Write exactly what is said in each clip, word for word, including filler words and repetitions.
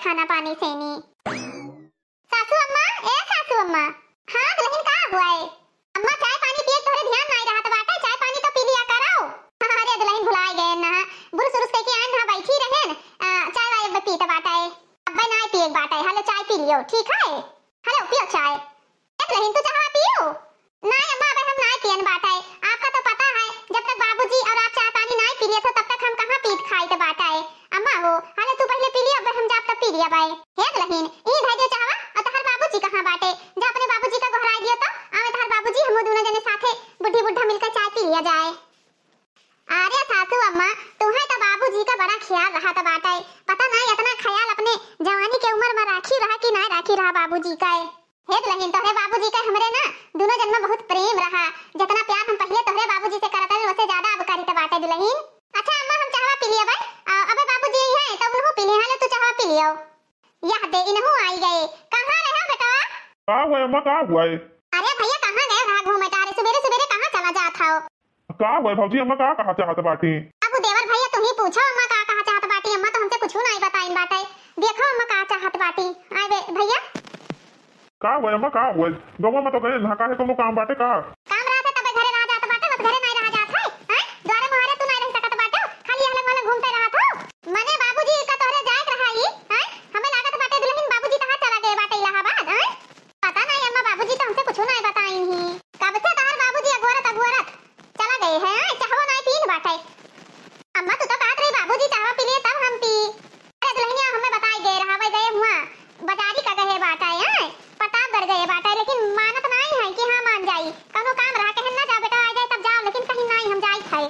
खाना पानी सेनी। सासू अम्मा, ए सासू अम्मा। हाँ दुलहिन, का हुआ है? अम्मा, चाय पानी पिए तोहरे ध्यान नाई रहत बाटे, चाय पानी तो पी लिया करो। अरे दुलहिन, भुलाए गए ना, बुरुस उरुस कइके आइन ना, बैठी रहेन, आ, चाय वाय अब पीत बाटे, अब्बे नाई पिए बाटे। हेलो, चाय पी लियो, ठीक है? हेलो, पियो चाय। ए दुलहिन, तू चाहवा पियो? नाई अम्मा, अबे हम नाई पियन बाटे। आपका तो पता है, जब तक बाबूजी और आप चाय पानी नाई पी लिए थे, तब तक हम कहाँ पीत खाइत बाटे। अम्मा हो, हाले तू पहले पी लियो, अबे हम जाब तब पी लिया बाए। हे दुलहिन, ई धै दे चाहवा, और तहार बाबूजी कहाँ बाटे? जा अपने बाबूजी का गोहराई दियो तो, आवे तहार बाबूजी, हम दोनों जने साथे बुढ़ी बुढ़ा मिलकर चाय पी लिया जाए। अरे सासू अम्मा, तुम्हें तो बाबूजी का बड़ा ख्याल रहत बाटे। पता नाई इतना ख्याल अपने जवानी के उम्र में राखी रहा कि नाई राखी रहा बाबूजी का। हे दुलहिन, तोहरे बाबूजी का हमरे ना दोनों जन में बहुत प्रेम रहा। जितना प्यार हम पहले तोहरे बाबूजी से करत रहे, वसे ज्यादा अब करित बाटे दुलहिन। अच्छा अम्मा, हम चाहवा पी लिया बाई। आ, अबे बाबूजी यही है, तो उन्हों पी लिए। हाले तू चाहवा पी लियो। यह दे, इनहू आई गए। कहाँ रहे हो बेटवा? का हुआ अम्मा, का हुआ है? अरे भैया, कहाँ गए रहा घूमे टहरे? सुबेरे सुबेरे कहाँ चला जात हो? का हुआ भौजी, अम्मा का कहा चाहत बाटी? अब देवर भैया, तू ही पूछो अम्मा का कहा चाहत बाटी। अम्मा तो हमसे कुछ नहीं बताइन बाटे। देखो अम्मा का चाहत बाटी। आए बे भैया। का हुआ अम्मा, का हुआ? गौवा में तो गए ना, काहे, कोनो काम बाटे का? काम रहत है तबे घरे रह जात बाटे, बस घरे नहीं रह जात है। हैं? द्वारे मुहारे तू नहीं रह सकत बाटे, खाली हलंग हलंग घूमते रहत हो। मने बाबूजी का तोहरे जाए के रहा ही, हैं? हमें लागत बाटे दुलहिन बाबूजी तहार चला गए बाटे इलाहाबाद, हैं? पता नहीं अम्मा, बाबूजी तो हमसे कुछ नहीं बताइन ही। कब से तहार बाबूजी अगोरत अगोरत चला गए हैं, चाहवो नाई पीन बाटे। अम्मा, तू तो कहत रही बाबूजी चाहवा पी लिए तब हम पी। अरे दुलहिनिया, हमें बताई गए रहा, वही गए हुआ बाजारी का गए बाटे, हैं? प्रतापगढ़ गए बाटे, लेकिन मानत नाई है कि हाँ मान जाई। कौनो काम रहा, कहन ना जा बेटा, आ जाए तब जाओ, लेकिन कहीं नाई हम जाई थे।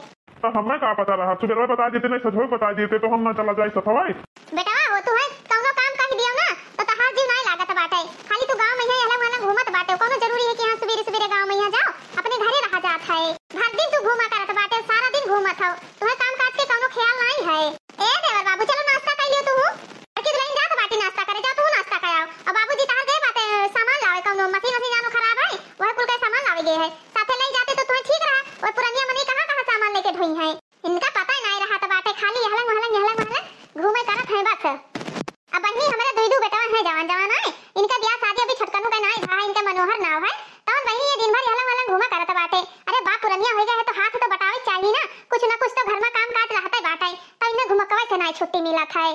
तो हमें का पता रहा, सुबह बता देते, नहीं सच बता देते तो हम ना चला जाए सथवाई। बेटवा हो, तू है कौनो काम कह दियो ना, तो तहार जीव नाई लागत बाटे। खाली तू गाँव में यहाँ हलंग हलंग घूमत बाटे, कौनो जरूरी है कि हाँ सुबेरे सुबेरे गाँव में यहाँ जाओ, अपने घरे रहा जात है। भर दिन तू घूमा करत बाटे, सारा दिन घूमत हो, तुम्हें काम काज के कौनो ख्याल नाई है। ए देवर बाबू, चलो नाश्ता कर लियो तू। अकी दुलहिन जात बाटी नाश्ता करे, जाओ तू नाश्ता कर आओ। अब बाबूजी तहार गए बाटे सामान लावे, कौनो मशीन वशीन जानो खराब है, वह कुल के सामान लावे गए है, साथे ले जाते तो तुम्हें ठीक रहा। वह पुरनिया मनई कहाँ कहाँ सामान लेके ढोई है। इनका पता ही नाई रहत बाटे, खाली यहलंग वहलंग, यहलंग वहलंग घूमे करत हैं बस। अब बहिनी, हमरे दुई दू बेटवा हैं जवान जवान आए, इनका बियाह शादी अभी छोटकनू के नाई भा है, इनका मनोहर नाव है, तवन बहिनी ये दिन भर यहलंग वहलंग घूमा करत बाटे। अरे बाप पुरनिया हो गया है तो हाथ तो बटावे चाहिए ना, कुछ ना कुछ तो घर में काम काज रहते बाटे, तो इन्हें घुमकवा से नाई छुट्टी मिलत है।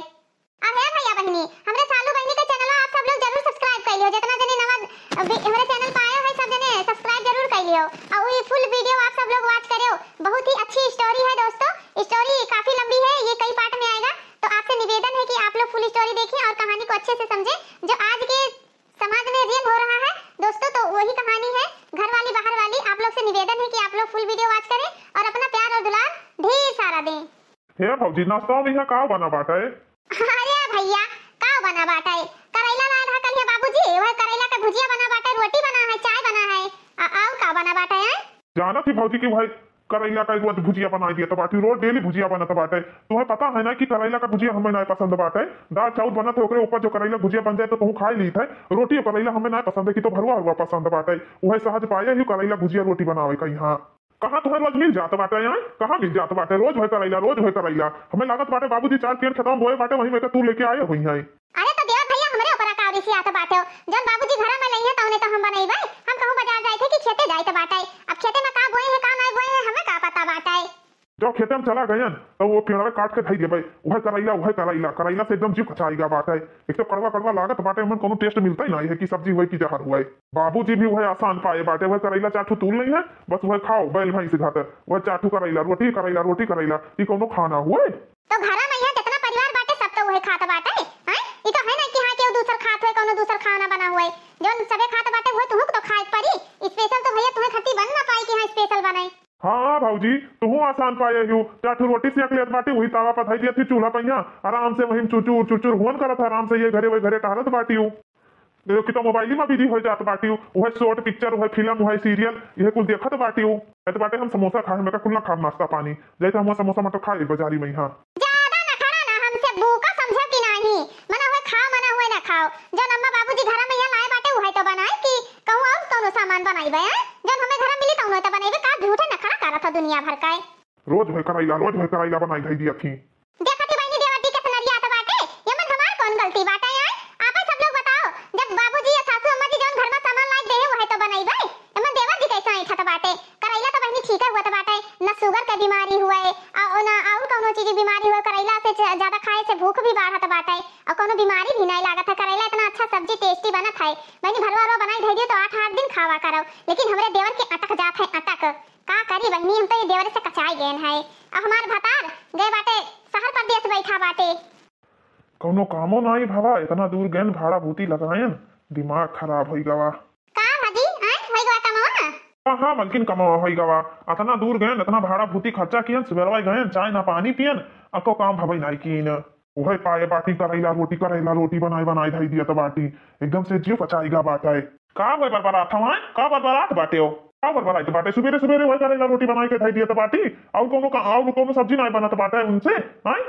अब हे भैया बहिनी, हमरे सालू बहिनी का चैनल आप सब लोग जरूर सब्सक्राइब कर लियो, जितना जने नवा अभी हमरे चैनल पे आया है सब जने सब्सक्राइब जरूर कर लियो। और ये फुल वीडियो आप सब लोग वॉच करो, बहुत ही अच्छी स्टोरी है दोस्तों। स्टोरी काफी लंबी है, ये कई पार्ट में आएगा, तो आपसे निवेदन है कि आप लोग फुल स्टोरी देखें और कहानी को अच्छे से समझें। जो आज के समाज में रियल हो रहा है दोस्तों, तो वही कहानी है, घर वाली बाहर वाली। आप लोग से निवेदन है कि आप लोग फुल वीडियो वॉच करें और अपना प्यार और दुलार ढेर सारा दें। हे भौजी, नाश्ता में यहाँ का बना बाटे? अरे भैया, का बना बाटे? करैला लाए रहा कल बाबूजी, वह करैला का भुजिया बना बाटे, रोटी बना है, चाय बना है, आ, आऊ का बना बाटे, हैं? जानत ही भौजी कि वह करैला का रोज भुजिया बनाई दिया तो बाटी, रोज डेली भुजिया बनत बाटे। तुम्हें पता है ना कि करैला का भुजिया हमें नाई पसंद बाटे। दाल चाउर बनत है, ओकरे ऊपर जो करैला भुजिया बन जाए तो तुहू खाई लीत है। रोटी और करैला हमें नाई पसंद है कि तो भरुआ हरुआ पसंद बाटे। वह सहज पाए ही करैला भुजिया रोटी बनावे का यहाँ। कहाँ तुम्हें रोज मिल जात बाटे, हैं? कहाँ मिल जात बाटे? रोज है करैला, रोज है करैला। हमें लागत बाटे बाबूजी चार पेड़ खेतवा में बोए बाटे, वहीं में का तू लेके आए हुई हैं। अरे तो देवर भैया, हमरे ऊपर का रिसियात बाटे हो? जौन बाबूजी घरा में लइहे तौने तो हम बनइबे। हम कहूँ बाजार जाए थे कि खेते जाए तो बाटे। अब खेते में का बोए हैं, का नहीं बोए हैं, हमें का पता बाटे। जब खेते में चला गयन, तो वो पेड़वे काट के धई देबे। वह करैला, वह करैला, करैला से एकदम जीव कचाई गा बाटे। एक तो कड़वा कड़वा लागत बाटे, ओमन कोनो टेस्ट मिलता ही नहीं है कि सब्जी हुए कि जहर हुए। बाबूजी भी वह आसान पाए बाटे, वह करैला चार ठो तूल नहीं है, बस वह खाओ बैल भैंस घात। वह चार ठो करैला, रोटी करैला, रोटी करैला, ई कोनो खाना हुए? तो घरा में यहाँ जितना परिवार बाटे, सब तो वह खात बाटे, हैं? ई तो है ना कि हाँ केहू दूसर खात हुए, कोनो दूसर खाना बना हुए। जौन सबे खात बाटे, वह तुहू के तो खाए पड़ी। स्पेशल तो भैया तुम्हें खती बन ना पाई कि हाँ स्पेशल बनाई। हाँ भौजी, तुहू आसान पाए हियो। चार ठो रोटी सेक लेत बाटी, वही तावा पर धई दियत ही चूल्हा पहिया। आराम से वही चुरचुर चुरचुर हुअन करत है, आराम से ये घरे वही घरे टहरत बाटी हूँ। देखो कि तो मोबाइल में बिजी हो जात बाटी हूँ, वह शॉर्ट पिक्चर, वह फिल्म, वह सीरियल, यह कुल देखत बाटी हूँ। कहत बाटे हम समोसा खाए, मैं का कुल ना खाब नाश्ता पानी। जाए तो हम समोसा मटर खाए बाजारी में, हाँ। ज्यादा नखरा ना हमसे बूका समझो कि नाही। मना हुए खाओ, मना हुए ना खाओ। जौन अम्मा बाबूजी घरा में यहाँ लाए बाटे, उहे तो बनाए कि कहूँ और कौनो सामान बनाइबे, हैं? जौन हमें घरा मिली तौनो तो बनाइबे, का झूठे नखरा करत हो दुनिया भर का है। रोज भर करैला, रोज भर करैला बनाई धई दिया थी। देखत ही बहिनी देवर जी के सनरिया तो बाटे, ये मन हमार कौन गलती बाटे? बीमारी हुए, अउ ना अउर कउनो चीज बीमारी हुए, करैला से ज-, ज्यादा खाए से भूख भी बढ़त बाटे, अउ कउनो बीमारी भी नाहीं लागत है। करैला इतना अच्छा सब्जी tasty बनत है। बहिनी, भरवा भरवा बनाई धइ दियो तो आठ आठ दिन खावा करो, लेकिन हमरे देवर के अटक जात है, अटक। का करी बहिनी, हम तो ये देवर से कचाई गएन है। अब हमार भतार गए बाटे, शहर परदेस बैठा बाटे। कउनो कामो नाहीं भवा, इतना दूर गएन, भाड़ा भूती लगाएन, दिमाग खराब होइ गवा। का भाजी, आय, होइ गवा कमवा? हाँ, हाँ, मलकिन, कमवा होइ गवा। अतना दूर गएन, अतना भाड़ा भूती खर्चा कियन, सुबेरवा गएन, चाय ना पानी पियन, अको काम भवई नाहीं कीन। उहइ पाए बाटी करैला रोटी, करैला रोटी बनाए, बनाए धइ दियत बाटी। एकदम से जिउ पचाइगा बाटे। का भए बरबरात हवा, आय? का बरबरात बाटे हो? का बरबरात बाटे? सुबेरे सुबेरे उहइ करैला रोटी बनाए के धइ दियत बाटी। अउर कउनो का, अउर कउनो सब्जी नाहीं बनत बाटे उनसे, आय?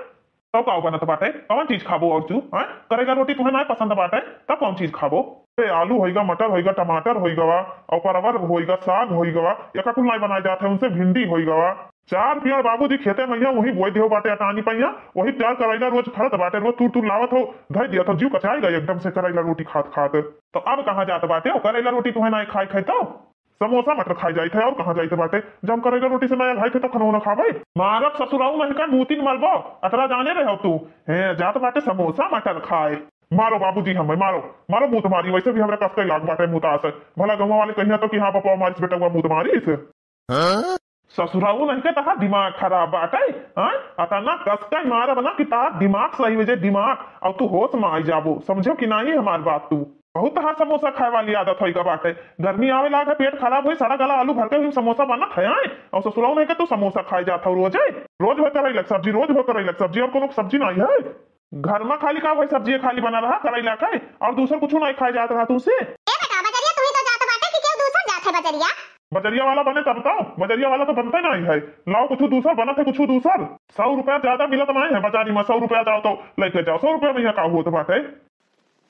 तब का बनत बाटे? कवन चीज खाबो अउर तू, हैं? करैला रोटी तुहें नाहीं पसंद बाटे, तब कवन चीज खाबो? ए, आलू होइगा, मटर होइगा, टमाटर होइगा, अउर परवर होइगा, साग होइगा, एका कुल नाहीं बनाए जात है उनसे, भिंडी होइगा। चार पेड़ बाबूजी खेते में हियाँ, वही बोए देहो बाटे अटानी पहिया, वही चार करैला रोज फरत बाटे, रोज तूर तूर लावत हो, धइ दियत हो, जिउ कचाइगा एकदम से करैला रोटी खात खात। तो अब कहाँ जात बाटे हो? करैला रोटी तुहें नाहीं खाए खाए तो? समोसा मटर खाए जाइत है, अउर कहाँ जाइत बाटे? जब करैला रोटी से नाहीं अघाइत है, तो खनौना खाबे? मारब ससुराऊ नहीं का मूतिन मरबो, अतरा जाने रहो तू। हैं, जात बाटे समोसा मटर खाए। मारो बाबूजी हमें, मारो, मारो मूत मारी, वैसे भी हमरा कसके लाग बाटे मूत आस। भला गंवा वाले कहिया तो कि हाँ, पपवा मारिस, बेटवा मूत मारिस। हाँ? ससुराऊ नहीं के तहार दिमाग खराब बाटे, हाँ? अतना कसके मारब ना कि तहार दिमाग सही हो जाए, दिमाग, अउर तू होश में आई जाबो, समझो कि नाहीं हमार बात तू? बहुत तहार समोसा खाए वाली आदत होइगा बाटे। गर्मी आवे लाग है, पेट खराब होई, सड़ा गला आलू भर के भी समोसा बनत है, आए? अउर ससुराऊ नहीं के तू समोसा खाए जात हो रोजे। रोज भर करैलक सब्जी, रोज भर करैलक सब्जी, अउर कउनो सब्जी नाहीं है। घर में खाली का वही सब्जी खाली बना रहा, करैला खाए, अउर दूसर कुछ नाहीं खाए जात रहा तुमसे। ए बेटा, बजरिया तू ही तो जात बाटे कि केहू दूसर जात है बजरिया? बजरिया वाला बने तब तो, बजरिया वाला तो बनते नाहीं है। लाओ कुछ दूसर बनत है, कुछ दूसर। सौ रुपया ज्यादा मिलत नाहीं है बजारी में, सौ रुपया जाओ तो लेके जाओ, सौ रुपया में यहाँ का होत बाटे?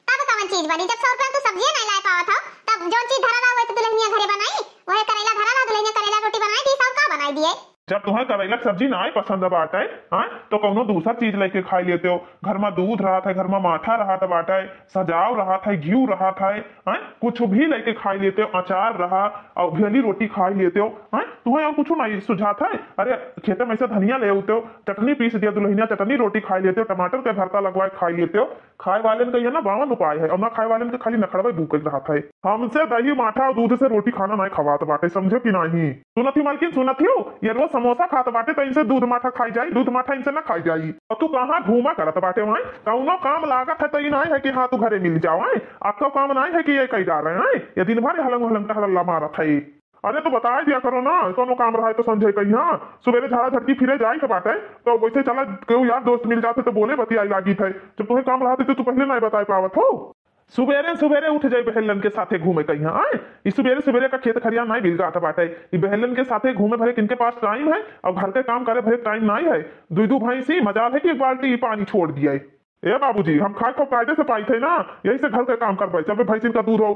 तब कवन चीज बनी? जब सौ रुपया में तू सब्जिये नाहीं लाए पावत हो, तब जौन चीज धरा रहा, वही तो दुल्हनिया घरे बनाई, वही करैला धरा रहा, दुल्हनिया करैला रोटी बनाई दी, सब का बनाई दिए? जब तुहें करैला के सब्जी नाहीं पसंद बाटे, हाँ, तो कउनो दूसर चीज लेके खाई लेते हो। घर में दूध रहत है, घर में माठा रहत बाटे, सजाव रहत है, घिउ रहत है, हाँ, कुछ भी लेके खाई लेते हो, अचार रहा, अउर भेली रोटी खाई लेते हो, हाँ, तुहें अउर कुछ नाहीं सुझात है? अरे, खेते में से धनिया ले आते हो, चटनी पीस दिया दुल्हनिया, चटनी रोटी खाई लेते हो, टमाटर के भरता लगवाए खाई लेते हो, खाए वालेन का ये ना बावन उपाय है, अउर ना खाए वालेन के खाली नखड़वे भूखे रहत है। हमसे दही माठा अउर दूध से रोटी खाना नाहीं खवात बाटे, समझो कि नाहीं? सुनत ही मालकिन, सुनत ही हो, ये रोज समोसा खात बाटे, तो इनसे दूध माठा खाई जाई, दूध माठा इनसे ना खाई जाई। अउर तू कहाँ घूमा करत बाटे वहाँ? कउनो काम लागत है तो ई नाहीं है कि हाँ तू घरे मिल जाओ, हैं? आपका काम नाहीं है कि ये कई डाल रहे हैं, ये दिन भर हलंग हलंग टहलल्ला मारत है। अरे तो बताए दिया करो ना, कउनो काम रहा है तो समझे कहीं, हाँ? सुबेरे झाड़ा झटकी फिरे जाए के बाटे, तो वैसे चला केहू यार दोस्त मिल जाते तो बोले बतियाई लागी थे। जब तुम्हें काम रहा तो तू पहले नाहीं बताए पावत हो। सुबेरे सुबेरे उठ जाई बहेलन के साथे घूमे कहीं, आए? ई सुबेरे सुबेरे का खेत खरिया नाहीं बिलगात बाटे। ई बहेलन के साथे घूमे भरे किनके पास टाइम है, अउर घर के काम करे भरे टाइम नाहीं है। दुई दू भैंसी मजाल है कि एक बाल्टी पानी छोड़ दिया। ए बाबूजी, हम खाए खूब कायदे से पाई थे ना, यही से घर के काम करबे, चलबे भैंसिन का दूध हो,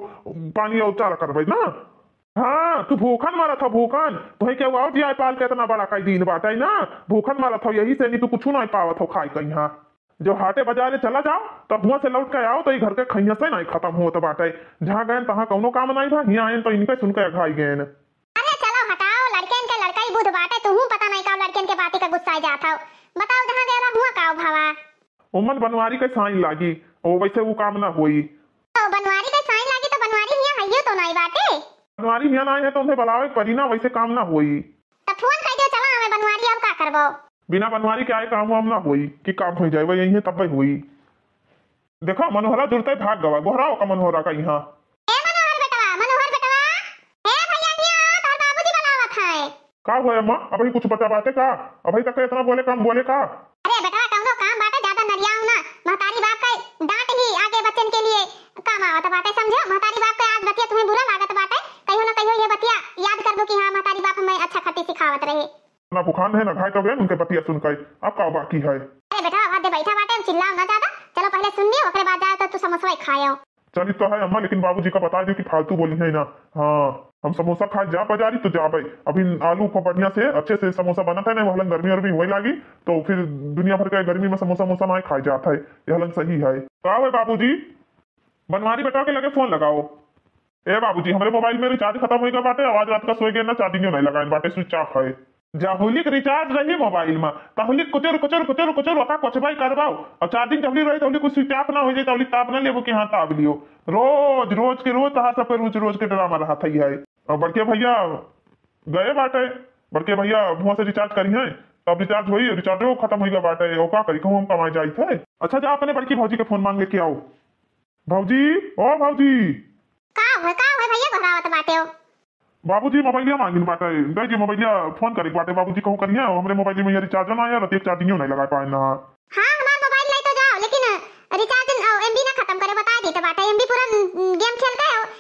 पानी अउर चारा करबे ना। हाँ, तू भूखन मरत हो, भूखन। तोहे केहू अउर जियाए पाल के इतना बड़ा कई दिन बाटे ना, भूखन मरत हो, यही से नहीं तू कुछ नाहीं पावत हो खाए कहीं। हाँ, जो हाटे बाजारे चला जाओ, तब हुआं से लौट के आओ, तो ई घर के खैया से नाहीं खत्म होत बाटे। जहाँ गए तहाँ कउनो काम नाहीं भा, हियाँ आएन तो इनके सुन के अघाई गएन। अरे चलो हटाओ, लड़केन के लड़का ही बुध बाटे, तुहू पता नाहीं का लड़केन के बाती का गुस्सा जात हो। बताओ, जहाँ गए रहा हुआं का भवा? ओमन बनवारी के साइन लागी, ओ वैसे वो काम ना होई। तो बनवारी के साइन लागी तो बनवारी हियां हइयो तो नाई बाटे। बनवारी हियां नाई है तो उन्हें बुलावे के पड़ी ना, वैसे काम ना होई। तो फोन कर दियो, चला हमें बनवारी, अब का करबो? बिना बनवारी के आए काम वाम ना होई, कि काम हो जाए, वही यही है तब होई। देखो मनोहरा जुड़ते भाग गवा, गोहराओ का मनोहरा का यहाँ। ए मनोहर बेटवा, मनोहर बेटवा, ए भैया हिया, तोहर बाबूजी बुलावत है। का हुआ अम्मा, अबही कुछ बचा बाटे का? अबही तक इतना बोले काम बोले का? अरे बेटवा, कौनो काम बाटे, ज्यादा नरियाऊ ना। महतारी बाप के डांट ही आगे बच्चन के लिए काम आवत बाटे, समझो। महतारी बाप के आज बतिया तुम्हें बुरा लागत बाटे, कहियो ना कहियो ये बतिया याद कर दो कि हाँ, महतारी बाप हमें अच्छा खट्टी सिखावत रहे। ना भुखान है ना घाय तो गए उनके बतिया सुन के। अब का बाकी है? अरे बेटवा, वहाँ दे बैठा बाटे, चिल्लाओ ना ज्यादा। चलो पहले सुन लियो, ओकरे बाद जाओ तो तू समोसवा खायो। चलित तो है अम्मा, लेकिन बाबूजी का बता दियो कि फालतू बोली है ना। हाँ, हम समोसा खाए जा बाजारी तो जाबे। अभी आलू को बढ़िया से, अच्छे से समोसा बनत है ना, वहलन गर्मी वर्मी होए लागी, तो फिर दुनिया भर के गर्मी में समोसा मोसा ना खाए जात है, यहलन सही है। का है बाबूजी? बनवारी बेटा के लगे फोन लगाओ। ए बाबूजी, हमरे मोबाइल में रिचार्ज खत्म होइगा बाटे, आज रात का सोए गए ना, चार्जिंग नहीं लगाए बाटे, स्विच ऑफ है। जहुलिक recharge रही mobile मा, तहुलिक कुचुर, कुचुर, कुचुर, कुचुर, ओका कोचबाई करबाओ। अउर charging जहुली रही, तहुलिक कुछ switch off ना होइ जाए, तहुलिक ताप ना लेबो कि हाँ, ताप लियो। रोज, रोज के रोज तहार सबके रोज, रोज के drama रहत है। अउर बड़के भइया गए बाटे, बड़के भइया हुआँ से recharge करिहैं, तब recharge होई, rechargeो खतम होइ गया बाटे, अउर का करी, कहूँ हम कमाए जाइत है। अच्छा, जा अपने बड़की भौजी के phone माँग लेके आओ। भौजी, ओ भौजी। का होय, का होय भइया, गोहरावत बाटे हो? बाबूजी मोबाइलिया माँगिन बाटे, दे दे मोबाइलिया, phone करे के बाटे, बाबूजी कहूँ करिहैं, हमरे मोबाइल मा recharge ना आया, रतिया के chargingो नहीं लगा पाए ना। हाँ, हमार मोबाइल लाई तो जाओ, लेकिन recharge, अ, MB ना खतम करे, बताइ दीत बाटे, MB पूरा, उम, game खेल के,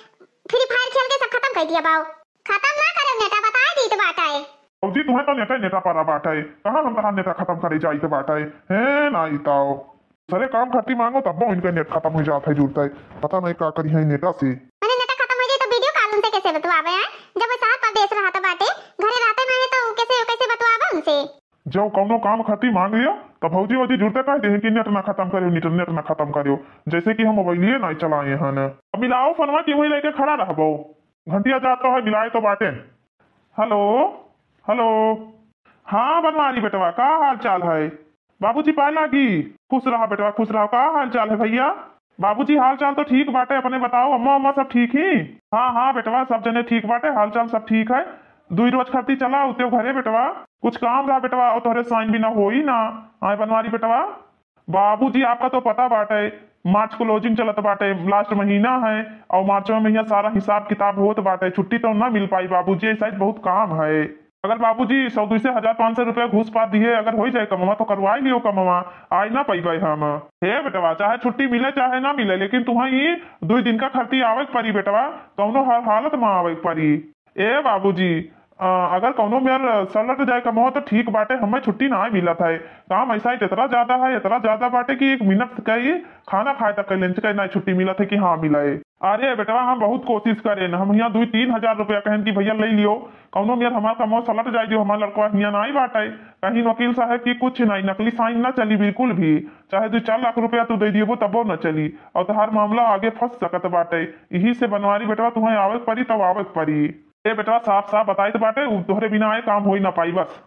Free Fire खेल के सब खतम कर दिया बाओ। खतम ना करे नेटा, बताइ दीत बाटे। भौजी, तुहैं तो नेटा, नेटा परा बाटे, कहाँ हम तहार नेटा खतम करे जाइत बाटे, हैं, ना इताओ। सरे काम खातिर माँगो, तब्बो इनका net खतम होइ जात है, जुड़ता है, पता नहीं का करिहैं नेटा से। मने नेटा खतम होइ जाए तो video call उनसे कैसे बतवावे हैं? जब वो शहर परदेस रहत बाटे, घरे रहते नहीं तो कैसे, कैसे बतवावे उनसे? जब कौनो काम खातिर माँग लियो, तो भौजी वौजी जुड़ते कह दे कि net ना खतम करियो, net, net ना खतम करियो, जैसे कि हम मोबाइलिए नहीं चलाए हन। अब मिलाओ फोनवा कि वहीं लेके खड़ा रहबो। घंटिया जात तो है, मिलाए तो बाटे। Hello, hello। हाँ बनवारी बेटवा, का हाल चाल है? बाबूजी पाए लागी। खुश रहा बेटवा, खुश रहा। का हाल चाल है भइया? बाबूजी हाल चाल तो ठीक बाटे, अपने बताओ, अम्मा अम्मा सब ठीक ही? हाँ हाँ बेटवा, सब जने ठीक बाटे, हाल चाल सब ठीक है। दुई रोज खातिर चला उते घरे बेटवा, कुछ काम रहा बेटवा, अउर तोहरे साइन बिना होई ना। आए बनवारी बेटवा। बाबूजी, आपका तो पता बाटे, March closing चलत बाटे, last महीना है, अउर मार्च में यहाँ सारा हिसाब किताब होत बाटे, छुट्टी तो ना मिल पाई बाबूजी, शायद बहुत काम है। अगर बाबूजी सौ दुई से हजार पाँच सौ रुपया घूस पात दिए, अगर होइ जाए कमवा तो करवाई लियो कमवा, आइ ना पइबे हम। हे बेटवा, चाहे छुट्टी मिले चाहे ना मिले, लेकिन तुहाँ ई दुई दिन का खरती आवे के परी बेटवा, कौनो हाल हालत में आवे के परी। ए बाबूजी, अ, अगर कौनो मेर सलट जाए कमवा तो ठीक बाटे, हमें छुट्टी ना मिलत है। काम ऐसा ही इतना ज्यादा है, इतना ज्यादा बाटे कि एक मिनट का ही खाना खाए तक के लंच का ना छुट्टी मिलत है कि हाँ मिला है। अरे बेटवा, हम बहुत कोशिश करेन, हम हियाँ दुई तीन हजार रुपया कहेन कि भइया ले लियो, कौनो मेर हमार कमवा सलट जाए दियो, हमार लड़कवा हियाँ नाई बाटे। कहिन वकील साहब कि कुछ नाई, नकली साइन ना चली बिल्कुल भी, चाहे दुई चार लाख रुपया तू दे दियबो तबो ना चली, अउर तोहार मामला आगे फंस सकत बाटे। यही से बनवारी बेटवा तुहें आवे के परी तब आवे के परी। ए बेटवा, साफ साफ बताइत बाटे, उ तोहरे बिना आए काम होई ना पाई बस।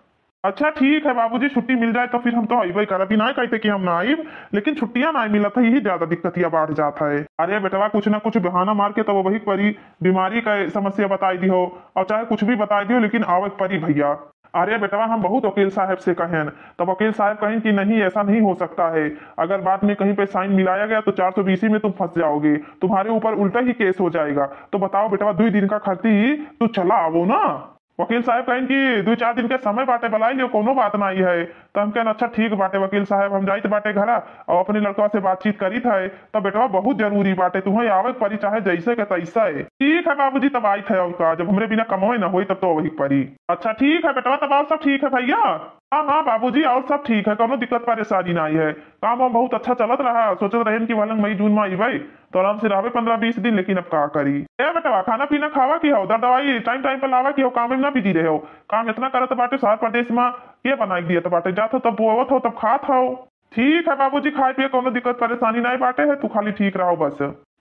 अच्छा ठीक है बाबूजी, छुट्टी मिल जाए तो फिर हम तो अइबे करब, ई नाय कहते कि हम ना आइब, लेकिन छुट्टियां ना मिलत है, यही ज्यादा दिक्कतिया बढ़ जात है। अरे बेटवा, कुछ ना कुछ बहाना मार के तब वही परी, बीमारी का समस्या बताई दिहो और चाहे कुछ भी बताई दिहो, लेकिन आवे के परी भइया। अरे बेटवा, हम बहुत वकील साहब से कहेन, तब वकील साहब कहेन कि नहीं, ऐसा नहीं हो सकता है। अगर बाद में कहीं पे साइन मिलाया गया तो चार सौ बीसी में तुम फंस जाओगे, तुम्हारे ऊपर उल्टा ही केस हो जाएगा। तो बताओ बेटवा, दुई दिन का खर्ची तू चला आवो ना। वकील साहब कहेन कि दुई चार दिन के समय बाटे, बुलाई लियो, कोनो बात नाई है। तो हम कहेन, अच्छा ठीक बाटे वकील साहब, हम जाइत बाटे घरा और अपने लड़कवा से बातचीत करीत है। तो बेटवा, बहुत जरूरी बाटे, तुम्हें आवे के परी चाहे जैसे के तैसे है। ठीक है बाबूजी, तब आइत है, और का, जब हमरे बिना कमवे ना होई तब तो वही परी। अच्छा ठीक है बेटवा, तब और सब ठीक है भइया? हाँ हाँ बाबूजी, और सब ठीक है, कोनो दिक्कत परेशानी नाई है। काम वाम बहुत अच्छा चलत रहा, सोचत रहेन कि भले मई जून में अइबे तो आराम से रहबे पन्द्रह बीस दिन, लेकिन अब का करी। ए बेटवा, खाना पीना खावा की हो, दर दवाई टाइम टाइम पे लावा की हो, काम में ना बिजी रहे हो। काम इतना करत बाटे शहर प्रदेश में, के बनाई दियत बाटे, जात हो तब बोवत हो तब खात हो। ठीक है बाबूजी, खाए पिए कोनो दिक्कत परेशानी नाई बाटे है, तू खाली ठीक रहो बस।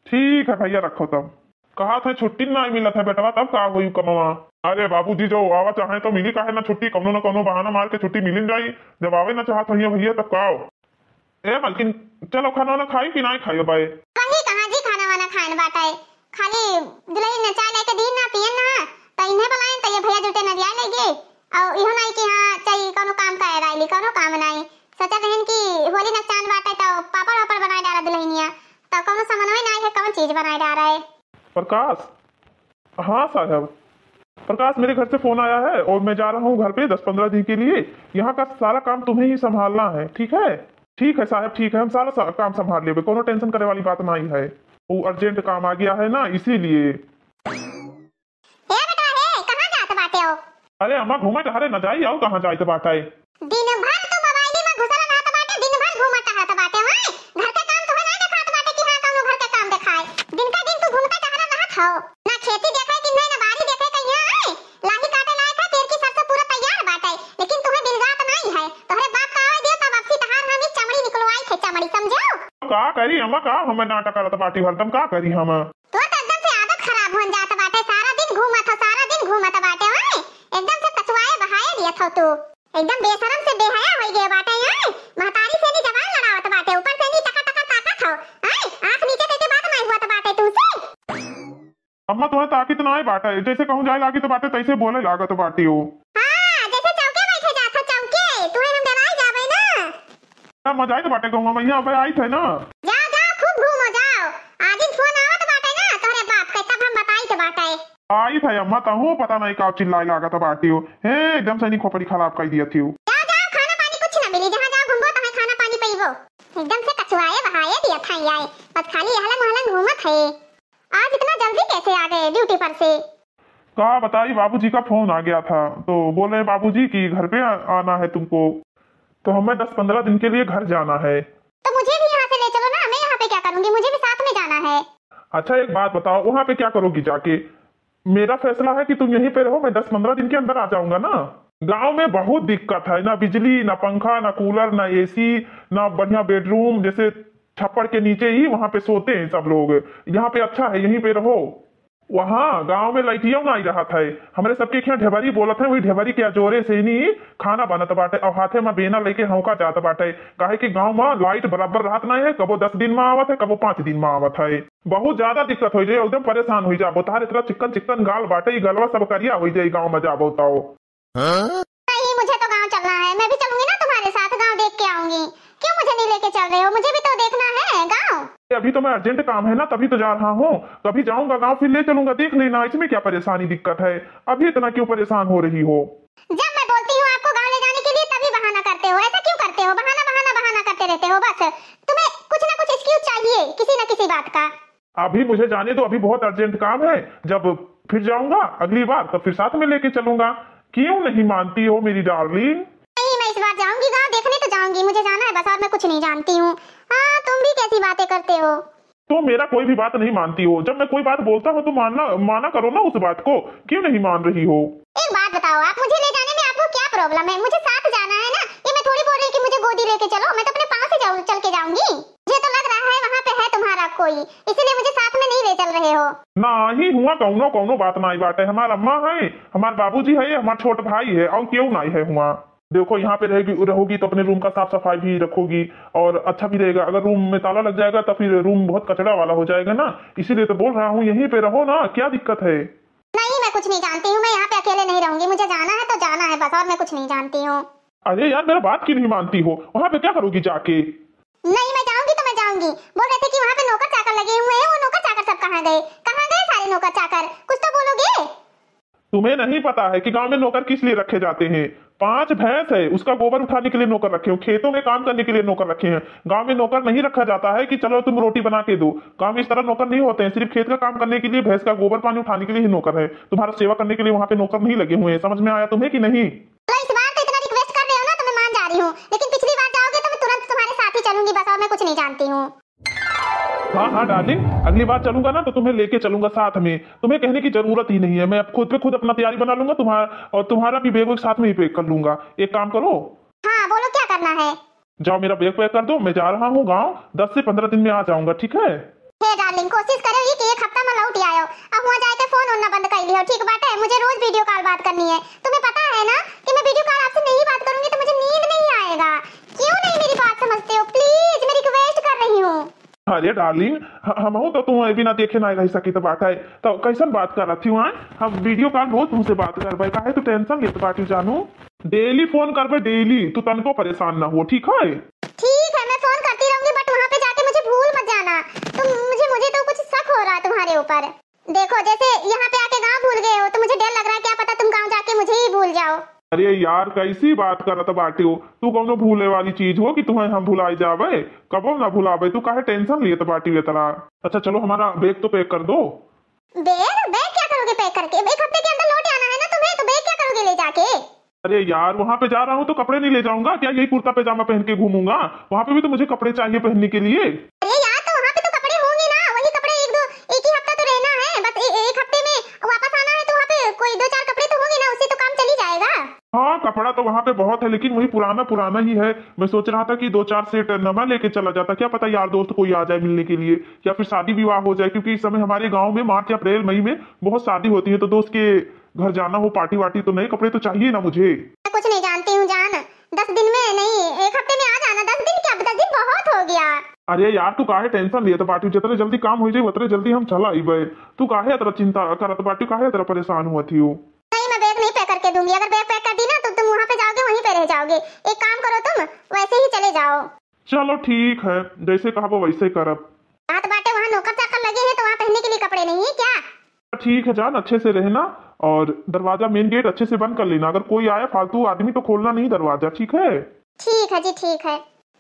ठीक है भइया, रखो तब। कहा था छुट्टी नाई मिलत है बेटवा, तब का होई कमवा? अरे बाबूजी, जो आवा चाहे तो मिली, काहे ना छुट्टी, कोनो ना कोनो बहाना मार के छुट्टी मिलिन जाई। जब आवे ना चाहत होइए भइया, तब का हो? ए मलकिन, चलो खाना वाना खाई कि नाई खाई बाए? कहीं कहाँ जी खाना वाना खाएन बाटे, खाली दुल्हन ने चाय लेके दीन ना, पियन ना, तो इन्हें बुलाएन तो ये भइया जुटे नरिया ले गए। और इहो नाई कि हाँ, चाहे कोनो काम करे आइली, कोनो काम नाई। सोचत रहन कि होली नकचान बाटे तो पापड़ वापड़ बनाए डारा दुल्हनिया, तो कोनो सामानवे नाई है, कौन चीज बनाए डारा है? प्रकाश, हाँ साहब। प्रकाश, मेरे घर से फोन आया है और मैं जा रहा हूँ घर पे दस पन्द्रह दिन के लिए। यहाँ का सारा काम तुम्हें ही संभालना है, ठीक है? ठीक है साहब, ठीक है, हम सारा सा-, काम संभाल लेबे, कोनो टेंशन करे वाली बात नहीं है। वो अर्जेंट काम आ गया है ना, इसीलिए। ए बेटा, हे, कहाँ जात बाटे हो? अरे अम्मा, घूमे टहरे न जाई, और कहाँ जाइत बाटे? दिन भर तू मोबाइल में घुसल रहत बाटे, दिन भर घूमत टहरत बाटे, हैं? घर के काम तोहे ना देखात बाटे कि हाँ, कौनो घर के काम देखाए। दिन का दिन तू घूमते टहरत रहत हो। ना खेती देखे कि नहीं, ना बारी देखे कहिया, हैं? लाही काटे लायक है, तेर की सरसों पूरा तैयार बाटे, लेकिन तुम्हें बिलगात नहीं है। तोहरे बाप का आवे दे, तब अब से तहार हम ई चमड़ी निकलवाई थे, चमड़ी, समझो? का करी अम्मा, का हमें नाटक करत बाटी हरदम, का करी हम? तोर तो एकदम से आदत खराब होन जात बाटे, सारा दिन घूमत हो, सारा दिन घूमत बाटे, ओए, एकदम से कचुआए बहाए दिया। हो तू। एकदम बेशरम से बेहया होइ गए बाटे, हैं? महतारी से नी जबान लड़ावत बाटे, ऊपर से नी टका टका ताकत हो, हैं? आँख नीचे करके बात नहीं हुआ तो बाटे तुमसे। अम्मा, तोहे ताकित नाई बाटे, जैसे कहूँ जाए लागी तो बाटे, तैसे बोले लागत बाटी हो। हाँ, जैसे चौके बैठे जात हो, चौके, तुम्हें हम डराई जाबे ना। ना मजा आई तो बाटे कहूँगा, मैं यहाँ पे आई थे ना। जाओ, जाओ, खूब घूमो, जाओ। आज दिन फोन आवत बाटे ना तोहरे बाप के, तब हम बताई तो बाटे। आई थे अम्मा, तहूँ पता नहीं का चिल्लाए लागत बाटी हो। हे, एकदम से नी खोपड़ी खराब कर दिया थी। जाओ, जाओ, खाना पानी कुछ ना मिली, जहाँ जाओ घूमबो, तहाँ खाना पानी पीबो। एकदम से कचुआए बहाए दिया था ये, बस खाली यहलंग वहलंग घूमत है। आज इतना जल्दी कैसे आ गए ड्यूटी पर से? कहा बताई, बाबूजी का फोन आ गया था, तो बोले बाबूजी कि घर पे आ-, आना है तुमको, तो हमें दस पन्द्रह दिन के लिए घर जाना है। तो मुझे भी यहाँ से ले चलो ना, मैं यहाँ पे क्या करूँगी, मुझे भी साथ में जाना है। अच्छा, एक बात बताओ, वहाँ पे क्या करोगी जाके? मेरा फैसला है कि तुम यहीं पे रहो, मैं दस पन्द्रह दिन के अंदर आ जाऊंगा ना। गांव में बहुत दिक्कत है, ना बिजली, ना पंखा, ना कूलर, ना एसी, ना बढ़िया बेडरूम, जैसे छप्पड़ के नीचे ही वहाँ पे सोते हैं सब लोग। यहाँ पे अच्छा है, यहीं पे रहो। वहाँ गांव में लाइटियो नाई रहत है। हमरे सबके यहाँ ढेबरी बोलत है, वही ढेबरी के अजोरे से ही खाना बनत बाटे और हाथे में बेना लेके हौका जात बाटे, काहे कि गांव में लाइट बराबर रहत नाई है, कबो दस दिन में आवत है, कबो पाँच दिन में आवत है। बहुत ज्यादा दिक्कत होइ जाए, एकदम परेशान होइ जाबो। तोहार इतना चिक्कन चिक्कन गाल बाटे, ई गलवा सब करिया होइ जाए गांव में जाबो तो। नहीं, मुझे तो गांव चलना है, मैं भी चलूंगी ना तुम्हारे साथ, गांव देख के आऊंगी। क्यों मुझे नहीं लेके चल रहे हो? मुझे भी तो देखना है गांव। अभी तो मैं अर्जेंट काम है ना, तभी तो जा रहा हूँ, तभी जाऊंगा गांव, फिर ले चलूंगा, देख लेना, इसमें क्या परेशानी दिक्कत है, अभी इतना क्यों परेशान हो रही हो? जब मैं बोलती हूँ आपको गांव ले जाने के लिए, तभी बहाना करते हो। ऐसा क्यों करते हो? बहाना, बहाना, बहाना करते रहते हो बस। तुम्हें कुछ ना कुछ एक्सक्यूज चाहिए किसी ना किसी बात का। अभी मुझे जाने दो, अभी बहुत अर्जेंट काम है, जब फिर जाऊंगा अगली बार तब फिर साथ में लेके चलूंगा। क्यों नहीं मानती हो मेरी डार्लिंग? नहीं, मैं इस बार जाऊंगी गांव, देखने तो जाऊंगी, मुझे जाना है बस, और मैं कुछ नहीं जानती हूँ। हाँ, तुम भी कैसी बातें करते हो? तुम मेरा कोई भी बात नहीं मानती हो, जब मैं कोई बात बोलता हूँ तो मानना, माना करो ना उस बात को, क्यों नहीं मान रही हो? एक बात बताओ, आप मुझे ले जाने में आपको क्या प्रॉब्लम है? मुझे साथ जाना है ना, ये मैं थोड़ी बोल रही हूँ कि मुझे गोदी लेके चलो, मैं तो अपने पाँव से जाऊँ, चल के जाऊंगी। मुझे तो लग रहा है वहाँ पे है तुम्हारा कोई, इसीलिए मुझे साथ में नहीं ले चल रहे हो। नाहीं हुआ कौनो, कौनो बात नाई बाटे। हमार अम्मा है, हमार बाबूजी है, हमार छोट भाई है, और क्यों नाई है हुआ। देखो, यहाँ पे रहेगी, रहोगी तो अपने रूम का साफ सफाई भी रखोगी और अच्छा भी रहेगा। अगर रूम में ताला लग जाएगा तो फिर रूम बहुत कचरा वाला हो जाएगा ना, इसीलिए तो बोल रहा हूँ, यहीं पे रहो ना, क्या दिक्कत है? नहीं, मैं कुछ नहीं जानती हूँ, मैं यहाँ पे अकेले नहीं रहूंगी, मुझे जाना है तो जाना है बस, और मैं कुछ नहीं जानती हूँ। अरे यार, मेरा बात क्यों नहीं मानती हो? वहाँ पे क्या करोगी जाके? नहीं, मैं जाऊंगी तो मैं जाऊंगी। बोल रहे थे कि वहाँ पे नौकर चाकर लगे हुए हैं, वो नौकर चाकर सब कहाँ गए? कहाँ गए सारे नौकर चाकर? कुछ तो बोलोगे। तुम्हें नहीं पता है कि गांव में नौकर किस लिए रखे जाते हैं? पांच भैंस है, उसका गोबर उठाने के लिए नौकर रखे हो, खेतों में काम करने के लिए नौकर रखे हैं। गांव में नौकर नहीं रखा जाता है कि चलो तुम रोटी बना के दो। गांव में इस तरह नौकर नहीं होते हैं, सिर्फ खेत का काम करने के लिए, भैंस का गोबर पानी उठाने के लिए ही नौकर है। तुम्हारा सेवा करने के लिए वहाँ पे नौकर नहीं लगे हुए हैं। समझ में आया तुम्हें कि नहीं? चलो, इस बार तो इतना रिक्वेस्ट कर रहे हो ना, तो मैं मान जा रही हूँ, लेकिन पिछली बार जाओगे तो मैं तुरंत तुम्हारे साथ ही चलूंगी बस, और मैं कुछ नहीं जानती हूँ। हाँ हाँ डार्लिंग, अगली बार चलूंगा ना तो तुम्हें लेके चलूंगा साथ में। तुम्हें कहने की जरूरत ही नहीं है, मैं अब खुद पे खुद अपना तैयारी बना लूंगा, तुम्हारा और तुम्हारा भी बैग वैग साथ में ही पैक कर लूंगा। एक काम करो। हाँ बोलो, क्या करना है? जाओ, मेरा बैग पैक कर दो, मैं जा रहा हूँ गाँव, दस से पन्द्रह दिन में आ जाऊंगा, ठीक है? हे डार्लिंग, कोशिश करो ये कि एक हफ्ता में लौट आयो। अब वहाँ जाके फोन उड़ना बंद कर लियो, ठीक बाटे? मुझे रोज वीडियो कॉल बात करनी है। तुम्हें पता है ना कि मैं वीडियो कॉल आपसे नहीं बात करूंगी तो मुझे नींद नहीं आएगा। क्यों नहीं मेरी बात समझते हो? प्लीज, मैं रिक्वेस्ट कर रही हूँ। अरे डार्लिंग, ह-, हमहू तो तू बिना देखे ना रह सकी तो बात है, तो कैसन बात करत थी वहाँ? हम वीडियो कॉल रोज तुमसे बात करबे, काहे तू टेंशन लेत बाटी जानू? डेली फोन करबे, डेली, तू तनको परेशान ना हो, ठीक है? ठीक है, मैं फोन करती रहूंगी, but वहाँ पे जाके मुझे भूल मत जाना। तुम मुझे, मुझे तो कुछ शक हो रहा है तुम्हारे ऊपर। देखो, जैसे यहाँ पे आके गाँव भूल गए हो, तो मुझे डर लग रहा है, क्या पता तुम गाँव जाके मुझे ही भूल जाओ। अरे यार, कैसी बात करत बाटे हो? तू कौनो भूले वाली चीज हो कि तुम्हें हम भुलाई जावे? कबो ना भुलावे, तू काहे टेंशन लेत बाटी हो इतना? अच्छा चलो, हमारा बैग तो पैक कर दो। बैग? बैग क्या करोगे पैक करके? एक हफ्ते के अंदर लौट आना है ना तुम्हें, तो बैग क्या करोगे ले जाके? अरे यार, वहाँ पे जा रहा हूँ तो कपड़े नहीं ले जाऊंगा क्या? यही कुर्ता पैजामा पहन के घूमूंगा? वहाँ पे भी तो मुझे कपड़े चाहिए पहनने के लिए। अरे यार, तो वहाँ पे तो कपड़े होंगे ना, वही कपड़े एक दो, एक ही हफ्ता तो रहना है बस, ए-, एक हफ्ते में वापस आना है, तो वहाँ पे कोई दो चार कपड़े तो होंगे ना, उससे तो काम चली जाएगा। हाँ, कपड़ा तो वहाँ पे बहुत है, लेकिन वही पुराना पुराना ही है। मैं सोच रहा था कि दो चार सेट नवा लेके चला जाता, क्या पता यार दोस्त कोई आ जाए मिलने के लिए, या फिर शादी विवाह हो जाए, क्योंकि इस समय हमारे गाँव में मार्च, अप्रैल, मई में बहुत शादी होती है, तो दोस्त के घर जाना हो, पार्टी वार्टी, तो नए कपड़े तो चाहिए ना मुझे। कुछ नहीं जानती हूँ जान, दस दिन में नहीं, एक हफ्ते में आ जाना। दस दिन क्या, दस दिन बहुत हो गया। अरे यार, तू काहे tension लेत बाटी? जितने जल्दी काम हो जाए, उतने जल्दी हम चला अइबे। तू काहे इतना चिंता करत बाटी, काहे इतना परेशान हुआ थी हो? नहीं, मैं bag नहीं pack करके दूंगी। अगर bag pack कर दी ना, तो तुम वहाँ पे जाओगे, वहीं पे रह जाओगे। एक काम करो, तुम वैसे ही चले जाओ। चलो ठीक है, जैसे कहबो वैसे करब। बात बाटे, वहाँ नौकर चाकर लगे हैं, तो वहाँ पहनने के लिए कपड़े नहीं है क्या? ठीक है जान, अच्छे से रहना और दरवाजा, main gate अच्छे से बंद कर लेना। अगर कोई आया फालतू आदमी तो खोलना नहीं दरवाजा, ठीक है? ठीक है जी, ठीक है।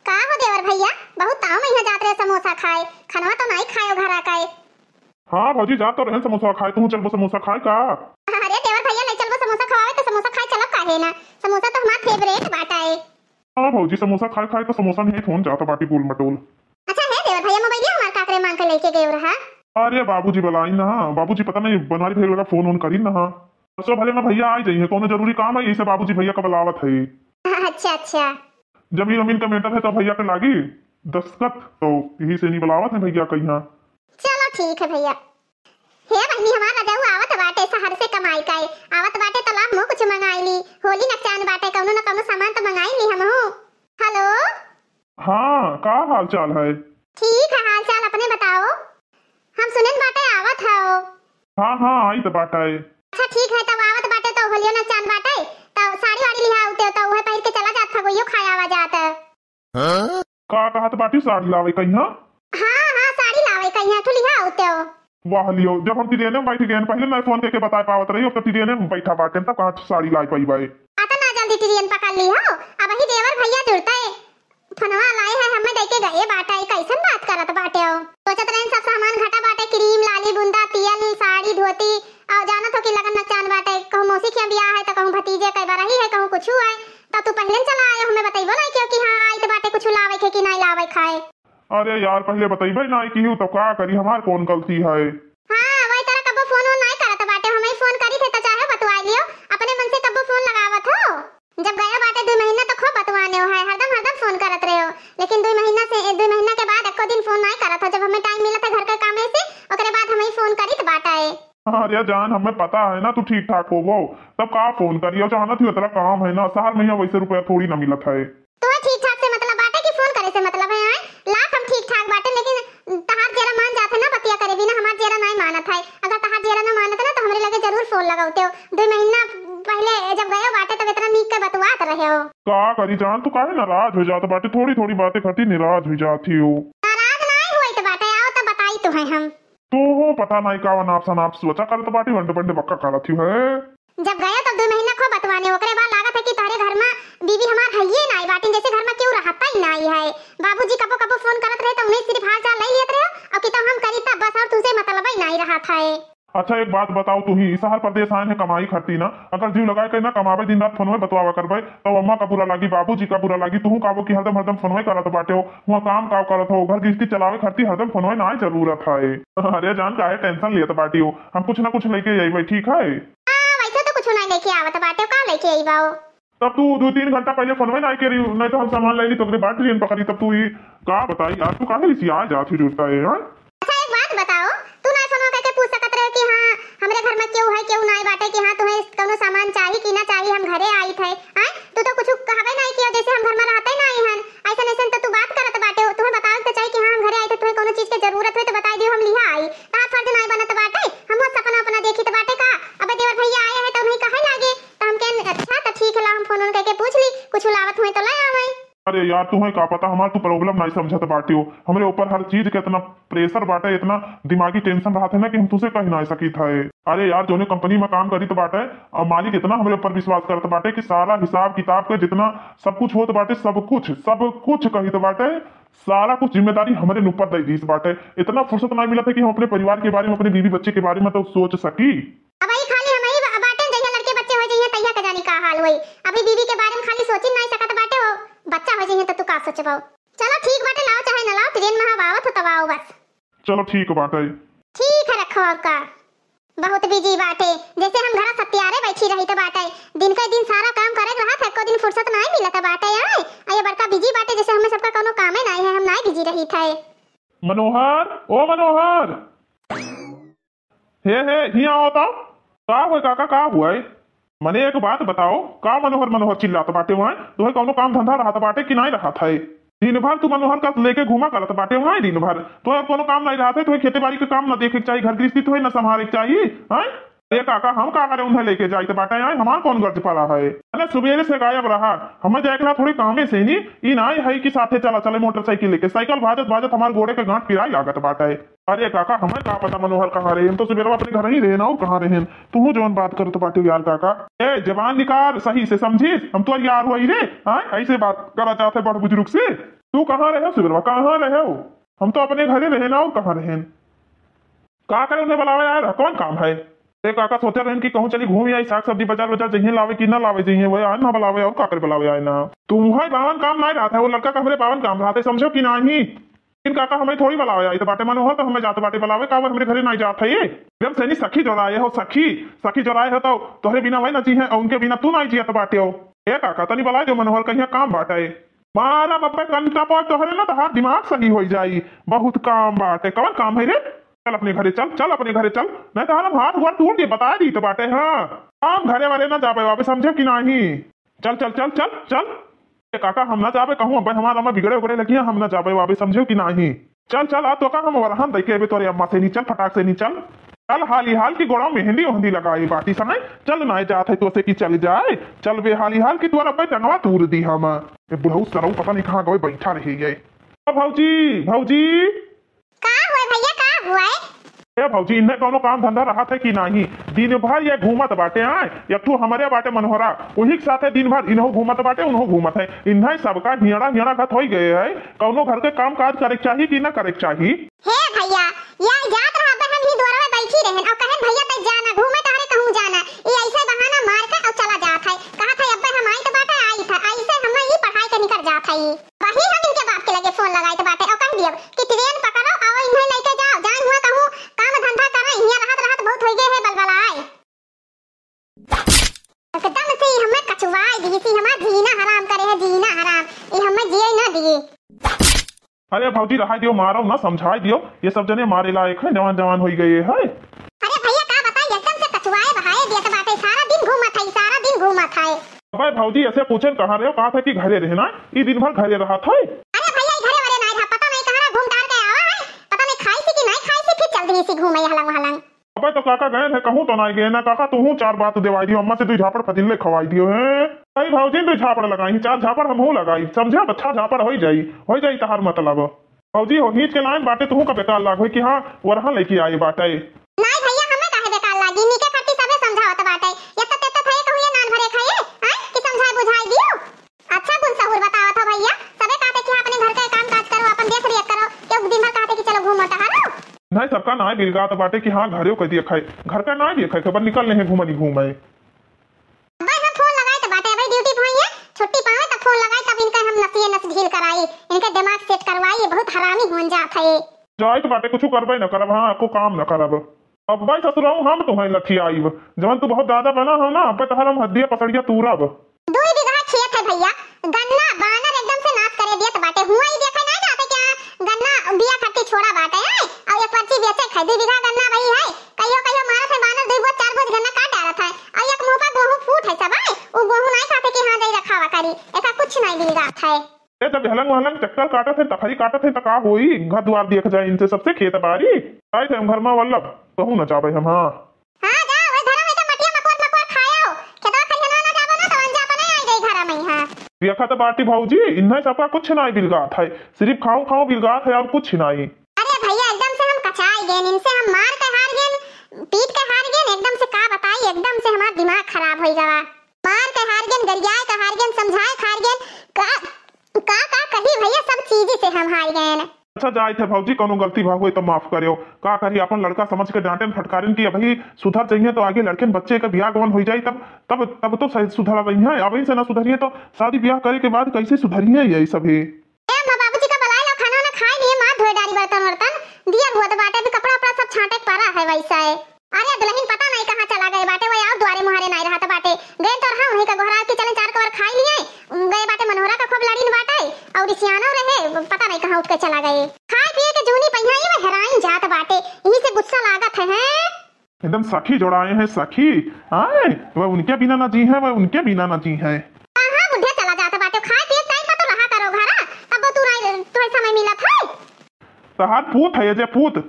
का हो देवर भैया, बहुत ताव में यहाँ जात रहे समोसा खाए, खनवा तो नहीं खाए घर आके? हाँ भौजी, जा तो रहे समोसा खाए, तू चलबो समोसा खाए का? अरे देवर भैया, ले चलबो समोसा खवावे, तो समोसा खाए चलब काहे ना, समोसा तो हमार favourite बाटा है। हाँ भौजी, समोसा खाए खाए तो समोसा नहीं फोन जाता बाटी गोल मटोल। अच्छा है देवर भैया, मोबाइलिया हमार काकरे मांग के लेके गए रहा। अरे बाबूजी बुलाई ना, बाबूजी पता नहीं बनवारी भैया लगा फोन वोन करी ना। असो भले ना भैया आ जाइए, कोनो जरूरी काम है, इसे बाबूजी भैया का बुलावत है। अच्छा अच्छा। जमीन अमीन का matter है तो भैया के लागी दस्तखत, तो यही से नहीं बुलावत है भैया कहीं। चलो ठीक है भैया। हे बहिनी, हमार रजाऊ आवत बाटे शहर से कमाई का, आवत बाटे तो लाभ मुँह कुछ मंगाई ली, होली नकचान बाटे, कौनो न कौनो सामान तो मंगाई ली हमहू। हेलो। हाँ, का हाल चाल है? ठीक है हाल चाल, अपने बताओ। हम सुनेन बाटे आवत हो। हाँ हाँ, आई तो बाटे। अच्छा ठीक है, तब आवत बाटे तो होलियो नकचान बाटे, तब साड़ी वाड़ी लिहा उते तो वह पहिर के चला जात, फगोइयो खाया आवा जात। का कहत बाटी, साड़ी लावे कहिया? हाँ हाँ, साड़ी लावे कहिया, ठुलिया उते हो। वाह लियो, जब हम ट्रेन में बैठ गए, पहले नहीं फोन करके बता पावत रही, अब तो ट्रेन में बैठा बाटे, तब कहाँ साड़ी लाई पाई बाए। अतना जल्दी ट्रेन पकड़ ली हो? अब ही देवर भैया जुड़ते फोनवा लाए है, हमें दे के गए बाटे, कैसन बात करत बाटे हो? सोचत रहन सब सामान घटा बाटे, क्रीम, लाली, बुंदा, तियल, साड़ी, धोती, और जानत हो कि लगन नचान बाटे, कहूँ मौसी के बियाह है तो कहूँ भतीजे के बरही है, कहूँ कुछ है, तो तू पहले चला आयो, हमें बतैबो नहीं कियो कि हाँ आइत बाटे कुछ लावे के कि नहीं लावे खाए। अरे यार, पहले बतैबे नहीं किहू तो का करी, हमार कौन गलती है? हाँ, वही तरह कब्बो फोन वोन नहीं करत बाटे, हमें फोन करी थे तो चाहे बतुआ लियो, अपने मन से कब्बो फोन लगावत हो। जब गया बाटे दुई महीना तो खूब बतुआने हो है, हरदम हरदम फोन करत रहे हो, लेकिन दुई महीना से, दुई महीना के बाद एको दिन फोन नहीं करत हो। जब हमें टाइम मिलत है घर के काम से, ओकरे बाद हमें फोन करीत बाटा है। अरे जान, हमें पता है ना तू ठीक ठाक होबो, तब का फोन करियो, जानत ही उतना काम है ना, शहर में यहाँ वैसे रुपया थोड़ी ना मिलत है। तोहे ठीक ठाक से मतलब बाटे कि फोन करे से मतलब है? आए लाख हम ठीक ठाक बाटे, लेकिन तहार जेरा मान जात है ना, बतिया करे बिना हमार जेरा नहीं मानत है। अगर तहार जेरा ना मानत ना तो हमरे लगे जरूर फोन लगावते हो। दो महीना पहले जब गयो बाटे तब इतना नीक के बतुआत रहे हो। का करी जान, तू काहे नाराज हो जात बाटे, थोड़ी थोड़ी बातें खातिर नाराज हो जाती हो। नाराज नहीं होइत बाटे, आओ तो बताई तो है हम। तू हो पता नहीं का अनाप शनाप सोचा करत बाटी, वंडे वंडे बक्का करत ही है। जब गयो तब दो महीना खूब बतवाने, ओकरे बाद लागत है कि तोहरे घर में बीवी हमार हइये नाई बाटिन, जैसे घर में केहू रहता ही नाई है। बाबूजी कबो कबो फोन करत रहे तो उन्हें सिर्फ हाल चाल ले लियत रहे, और कि तो हम करी तब बस, और तुझसे मतलब ही नाई रहत है। अच्छा एक बात बताओ, तू ही शहर परदेश आए है कमाई खरती ना, अगर जीव लगाए के ना कमावे दिन रात फोन में बतवावा करबे तो अम्मा का बुरा लागी, बाबूजी का बुरा लागी, तू काबो की हरदम हरदम फोन में करत बाटे हो, वहाँ काम का करत हो, घर गृहस्थी चलावे खरती हरदम फोन में ना जरूरत है। अरे जान काहे tension लेत बाटी हो, हम कुछ ना कुछ लेके अइबे, ठीक है? हाँ, वैसे तो कुछ नहीं लेके आवत बाटे, का लेके आई बाओ? तब तू दो तीन घंटा पहले फोनवे नहीं करी, नहीं तो हम सामान ले ली तो ओकरे बाद ट्रेन पकड़ी। तब तू ही का बताई यार, तू काहे रिसिया जात ही जुड़ता है यार? अच्छा एक बात बताओ, तू नहीं फोन करके पूछ सकत रहे कि हाँ हमरे घर में केहू है केहू नहीं बाटे, कि हाँ तुम्हें कौनो सामान चाहिए कि ना चाहिए, हम घरे आई थे। आए तू तो कुछ कहबे नहीं किया, जैसे हम घर में रहते नहीं हन। ऐसा ऐसा तो तू बात करत बाटे हो, तुम्हें बतावे के तो चाहिए कि हाँ हम घरे आई थे, तुम्हें कौनो चीज के जरूरत हुई तो बताई दियो, हम लिहा आई। तार फर्ज नहीं बनत बाटे, हम सपना अपना देखित बाटे का। अबे देवर भैया आए हैं तो उन्हें कहे लागे, तो हम कहें अच्छा तो ठीक है, ला हम फोन वोन करके पूछ ली, कुछ लावत हुए तो ले आवे। अरे यार, तुम्हें का पता हमार तू problem नहीं समझत बाटियो। हमरे ऊपर हर चीज के इतना pressure बाटे, इतना दिमागी tension रहत है ना कि हम तुझसे कह नहीं सकित है। अरे यार, जोने company में काम करित बाटे और मालिक इतना हमरे ऊपर विश्वास करत बाटे कि सारा हिसाब किताब के जितना सब कुछ होत बाटे, सब कुछ, सब कुछ कहित बाटे, सारा कुछ जिम्मेदारी हमरे ऊपर दे दीस बाटे। इतना फुर्सत नहीं मिलत है कि हम अपने परिवार के बारे में, अपने बीवी बच्चे के बारे में तो सोच सकी। अब ई खाली हम ही बा-, बाटे, जहिया लड़के बच्चे हो जइहे तहिया के जानी का हाल होई। अभी बीवी के बारे में खाली सोची नहीं सकत बाटे हो, बच्चा हो जइहे तो तू का सोचबो। चलो ठीक बाटे, लाओ चाहे न लाओ, ट्रेन में हम आवत हो तब आओ बस। चलो ठीक बाटे। ठीक है, रखो और का। बहुत busy बाटे, जैसे हम घर सत्यारे बैठी रही तो बाटे, दिन के दिन सारा काम करे के रहत है, एको दिन फुर्सत नहीं मिलत बाटे। आए, आ ये बड़का busy बाटे, जैसे हमें सबका कोनो कामे नहीं है, हम नहीं busy रही थे। मनोहर, ओ मनोहर, हे हे, हियाँ आओ तो। का हुए काका, का हुआ है? मने एक बात बताओ, का मनोहर मनोहर चिल्लात बाटे? वहाँ तोहे कौनो काम धंधा रहत बाटे कि नाहीं रहत है? दिन भर तू मनोहर का लेके घूमा करत बाटे वहाँ दिन भर। तोहे अब कौनो काम नाहीं रहत है, तोहे खेती बाड़ी के काम न देखे के चाही, घर गृहस्थी तोहे न संभारे के चाही, हैं? अरे काका, हम का करे उन्हें लेके जाइत बाटे, हैं? हमार कौन गर्ज पड़ा है? अरे सुबेरे से गायब रहा, हमें जाए के रहा थोड़े कामे से नी, ई नाहीं है कि साथे चला चले मोटरसाइकिल लेके। साइकिल भाजत भाजत हमार गोड़े के गांठ पिराए लागत बाटे। अरे काका, हमें का पता मनोहर कहाँ रहे, हम तो सुबेरे अपने घर ही रहे ना, और कहाँ रहे? तू जौन बात करत बाटे यार काका, ए जबान निकार सही से, समझिस? हम तो यार हुआ ही रे, हाँ? ऐसे बात करा चाहते बड़ बुजुर्ग से। तू कहाँ रहे सुबेरवा, कहाँ रहे हो? हम तो अपने घरे रहे ना, और कहाँ रहे? का करे उन्हें बुलावे आए रहा, कौन काम है? ए काका, सोचे रहन कि कहूँ चली घूम आई, साग सब्जी बाजार बाजार जइहे लावे कि ना लावे जइहे, वही आए ना बुलावे, और का करे बुलावे आए ना। तू है बावन काम नहीं रहता है, वो लड़का का हमरे बावन काम रहता है, समझो कि नहीं? लेकिन काका, हमें थोड़ी बुलावे आई तो बाटे मनोहर, तो हमें जात बाटे बुलावे, का वो हमरे घरे नहीं जात है ये? जब सैनी सखी जोड़ाए हो, सखी, सखी जोड़ाए हो तो तोहरे बिना वही ना जी है, और उनके बिना तू नहीं जियत बाटे हो। ए काका, तनी बुलाए दो मनोहर, कहीं काम बाटे। मारा बब्बे कंटा पर तोहरे ना, तोहार दिमाग सही हो जाई। बहुत काम बाटे। कौन काम है रे? चल अपने घरे चल, चल अपने घरे चल, नहीं तो हम हाथ गोड़ टूट के बता दी तो बाटे। हाँ, हम घरे वाले ना जाबे वाबे, समझे कि नहीं? चल चल चल चल चल। ए काका, हम ना जाबे कहूँ, अब्बे हमार अम्मा बिगड़े उगड़े लगी हैं, हम ना जाबे वाबे, समझे कि नहीं? चल चल, आ तो का हम वरहन दे के अबे तोरे अम्मा से नी, चल फटाक से नी चल। चल हाली हाल की गोड़ा मेहंदी ओहंदी लगाई बाटी सनाई, चल ना जात है तो से की चल जाए, चल बे हाली हाल की तोर अब्बे टंगवा तूर दी हम। ए बुढ़ऊ सरऊ पता नहीं कहाँ गए बैठा रही है। ओ भौजी, भौजी। का हुए भैया, का हुए? ए भौजी, इन्हें कौनो काम धंधा रहत है कि नाही? दिन भर ये घूमत बाटे, आय? एक ठो हमरे बाटे मनोहरा, उही के साथे दिन भर इन्हों घूमत बाटे, उन्हों घूमत है। इन्हें सबका हियड़ा हियड़ा घत होई गए है। कौनो घर के काम काज करे के चाही कि ना करे के चाही? हे भैया, ये जात रहा बे, हम ही दुआरवे बैठी रहन और कहन, "भैया तै जाना, घूमे टहरे कहूँ जाना।" ये ऐसे बहाना मार के और चला जात है। कहत है, "अब्बे हम आई तो बाटे, आई था।" ऐसे हमें ही पढ़ाई के निकर जात है। वही हम इनके बाप के लगे फोन लगाइत बाटे और कह दियब कि ट्रेन पकड़ो, आओ इन्हें लेके जाओ, जान हुआ कहूँ काम धंधा करें, हियाँ रहत रहत बहुत होइ गए है बलबलाए। एकदम से ही हमें कचुआई दी, सी हमार जीना हराम करे है, जीना हराम, ये हमें जिए न दिए। अरे भौजी, रहाई दियो, मारो ना, समझाई दियो, ये सब जने मारे लायक है, जवान जवान होई गए है। अरे भैया, का बताई, एकदम से कचुआए बहाए दिया तो बाटे, सारा दिन घूमत है, सारा दिन घूमत है। अबे भौजी, ऐसे पूछन कहाँ रहे हो? कहा था कि घरे रहना, ई दिन भर घरे रहा था। अरे भैया, ई घरे वरे नाई रहा, पता नहीं कहाँ रहा, घूम टहर के आवा है, पता नहीं खाई सी कि नहीं खाई सी, फिर चल दी सी घूमे हलंग हलंग। अबे तो काका गए हैं, कहूँ तो नाई गए ना काका, तू हूँ चार बात देवाई दियो, अम्मा से दो झापड़ फजिल्ले खवाई दियो है। भाई भौजी दो झापड़ लगाई, चार झापड़ हम हूँ लगाई, समझे? अच्छा झापड़ हो जाई, हो जाई तहार मतलब। भौजी हो, हीच के लाइन बाटे, तुहू का बेकार लाग होई कि हाँ, वरहा लेके आए बाटे। नाई भैया, हमें काहे बेकार लागी? नीके खट्टी सबे समझावत बाटे। ये तो ते तो थये कहूँ ये नान भरे खाए, आय, कि समझाए बुझाए दियो। अच्छा गुण सहूर बतावत हो भैया, सबे कहते कि हाँ, अपने घर के काम काज करो, अपन देख रेख करो, क्यों दिन भर कहते कि चलो घूमो टहरो। नहीं, सबका नाई बिलगात बाटे कि हाँ, घरे कह दिया खाए, घर का नाई दिया खाए, खबर निकल नहीं घूमनी घूमे। अबे हम फोन लगाए त बाटे, अबे ड्यूटी पे होइए, छुट्टी पावे त फोन लगाए, तब इनका हम नसिए नस ढील कराई, इनका दिमाग सेट करवाई, बहुत हरामी होन जात है। जाए त बाटे, कुछ करबे न करब, हाँ, एको काम न करब। अब्बे ससुराऊ हम तुहें लठियाइब, जवन तू बहुत ज्यादा बना हो ना, अब्बे तहर हम हद्दिया पसड़िया तूरब। दुई बीघा खेत है भैया, गन्ना बानर एकदम से नाश करे दियत बाटे। हुआ ही देखे नहीं जाते क्या, गन्ना बिया खट्टी छोड़ा बाटे है, और एक पर्ची बेचे खाए। दुई बीघा गन्ना वही है, कहियो कहियो मारत है बानर, दुई बोझ चार बोझ गन्ना काट डालत है, और एक मुंह पर गोहूं फूट है सब है, उ गोहूं नहीं खाते कि हाँ जाई रखावा करी, ऐसा कुछ नहीं मिल जात है। ए, जब हलंग वहलंग चक्कर काटत है, तखरी काटत है, त का होई? घर द्वार देख जाए इनसे, सबसे खेत बारी। आए थे हम घर में वल्लभ, कहूँ न जाबे हम, हाँ। हाँ, जाओ, वही घरों में तो मटिया मकोर मकोर खायो, खेतवा खरिहनवा ना जाबो ना, तो अनजापा नहीं आई जाई घरा में, हाँ। देखा तो बाटी भौजी, इन्हें सबका कुछ नहीं बिलगात है, सिर्फ खाऊं खाऊं बिलगात है और कुछ नहीं। अरे भैया, एकदम से हम कचाई गेन, इनसे हम मार के हार गेन, पीट के हार गेन, एकदम से का बताई, एकदम से हमार दिमाग खराब होई गवा। मार के हार गेन, गरियाए के हार गेन, समझाए के हार गेन, का, का, का कही भैया, सब चीज से हम हार गेन। अच्छा, जाइत है भौजी, कौनो गलती भा होई तो माफ करियो। का करी, अपन लड़का समझ के डांटेन फटकारेन कि अभी सुधर जाइए तो आगे लड़केन बच्चे के बियाह गवन होई जाई, तब, तब, तब तो सही सुधर रही है। अभी से ना सुधरिए तो शादी बियाह करे के बाद कैसे सुधरिए यही सभी? ए, अम्मा, बाबूजी का बुलाए लो, खाना वाना खाए लिए, मार धोए डारी बर्तन वर्तन, दिया हुआ तो बाटे, अभी कपड़ा उपड़ा सब छांटे के पड़ा है वैसा है। अरे दुल्हन पता नहीं कहाँ चला गए बाटे, वही और द्वारे मुहारे नहीं रहत बाटे। गए तो रहा वहीं का गोहरा के चले चार कवर खाई लिए, गए बाटे मनोहरा का खूब लड़ीन बाटे, और सियानो रहे, पता नहीं कहाँ उठ के चला गए। खाए पिए के जूनी पहिया ही में हेराइन जात बाटे, यही से गुस्सा लागत है, हैं? एकदम सखी जोड़ाए हैं, सखी। आए, वह उनके बिना ना जी है, वह उनके बिना ना जी है। कहाँ बुढ़िया चला जात बाटे, खाए पिए टाइम पर तो रहा करो घरा, तब तू नहीं, तोहे समय मिलत है। तहार पूत है जे पूत,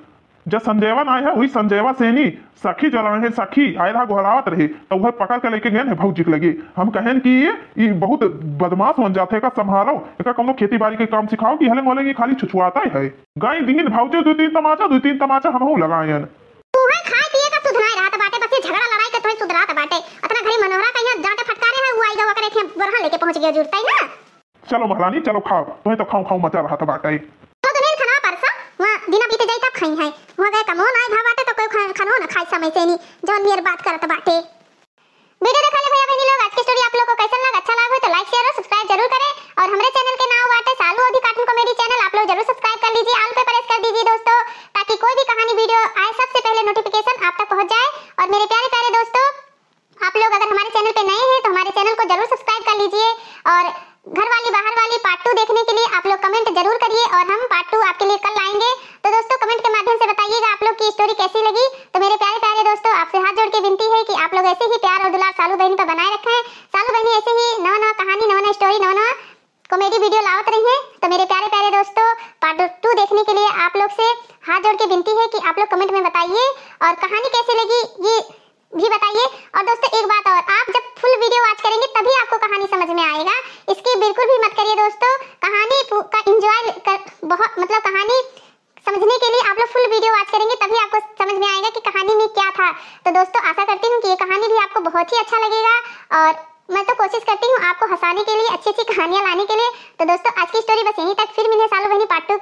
जे संजयवा नाय है, वही संजयवा सेनी, सखी जोड़ाए हैं, सखी, आए रहा गोहरावत रहे, तो वह पकड़ के लेके गए हैं भौजी के लगे। हम कहेन कि ये, ये बहुत बदमाश बन जाते, एका संभालो, एका कौनो खेती बाड़ी के काम सिखाओ कि हलें वलें ये खाली छुछुआता है। गई दीन भौजी दो तीन तमाचा, दो तीन तमाचा हमहू लगायन। तू है खाए पिए का सुध नाय रहत बाटे, बस ये झगड़ा लड़ाई के तोहे सुध रहत बाटे। अतना घड़ी मनोहरा का यहाँ जाटे फटकारे है, वो आई गवा करे के बरहन लेके पहुँच गया जुड़ता ही ना। चलो महारानी, चलो खाओ, तोहे तो खाऊं खाऊं मचा रहत बाटे। तो दुनिया खाना परसा, वहाँ दिना बीते जाई तब खाई है। वहाँ गए कमो नाय भा बाटे तो कोई खा-, खानो ना खाई समय से नहीं, जौन मेर बात करत बाटे। वीडियो देखा ले भैया बहनी लोग, आज की स्टोरी आप लोग को कैसन लगा? अच्छा लगा हो तो लाइक, शेयर और सब्सक्राइब जरूर करें। और हमारे चैनल के नाम बाटे सालू अवधी कार्टून कॉमेडी चैनल, आप लोग जरूर सब्सक्राइब कर लीजिए, ऑल पे प्रेस कर दीजिए दोस्तों, ताकि कोई भी कहानी वीडियो आए सबसे पहले नोटिफिकेशन आप तक पहुंच जाए। और मेरे प्यारे प्यारे दोस्तों, आप लोग अगर हमारे चैनल पे नए हैं तो हमारे चैनल को जरूर सब्सक्राइब कर लीजिए। और घर वाली बाहर वाली पार्ट टू देखने के लिए आप लोग कमेंट जरूर करिए और हम पार्ट टू आपके लिए कल लाएंगे। तो दोस्तों, कमेंट के माध्यम से बताइएगा आप लोग की स्टोरी कैसी लगी। तो मेरे प्यारे प्यारे दोस्तों, आपसे हाथ जोड़ के विनती है कि आप लोग ऐसे ही प्यार और दुलार सालू बहनी पर बनाए रखें। सालू बहनी ऐसे ही नवा नवा कहानी, नवा नवा स्टोरी, नवा नवा कॉमेडी वीडियो लावत रही है। तो मेरे प्यारे प्यारे दोस्तों, पार्ट टू देखने के लिए आप लोग से हाथ जोड़ के विनती है कि आप लोग कमेंट में बताइए और कहानी कैसी लगी ये भी बताइए। और दोस्तों, एक बात और, आप जब फुल वीडियो वॉच करेंगे तभी आपको कहानी समझ में आएगा, इसकी बिल्कुल भी मत करिए दोस्तों। कहानी पू-, का एंजॉय कर, बहुत, मतलब, कहानी समझने के लिए आप लोग फुल वीडियो वॉच करेंगे तभी आपको समझ में आएगा कि कहानी में क्या था। तो दोस्तों, आशा करती हूँ कि ये कहानी भी आपको बहुत ही अच्छा लगेगा और मैं तो कोशिश करती हूँ आपको हंसाने के लिए, अच्छी अच्छी कहानियाँ लाने के लिए। तो दोस्तों, आज की स्टोरी बस यहीं तक, फिर मिलें सालू बहनी पार्ट टू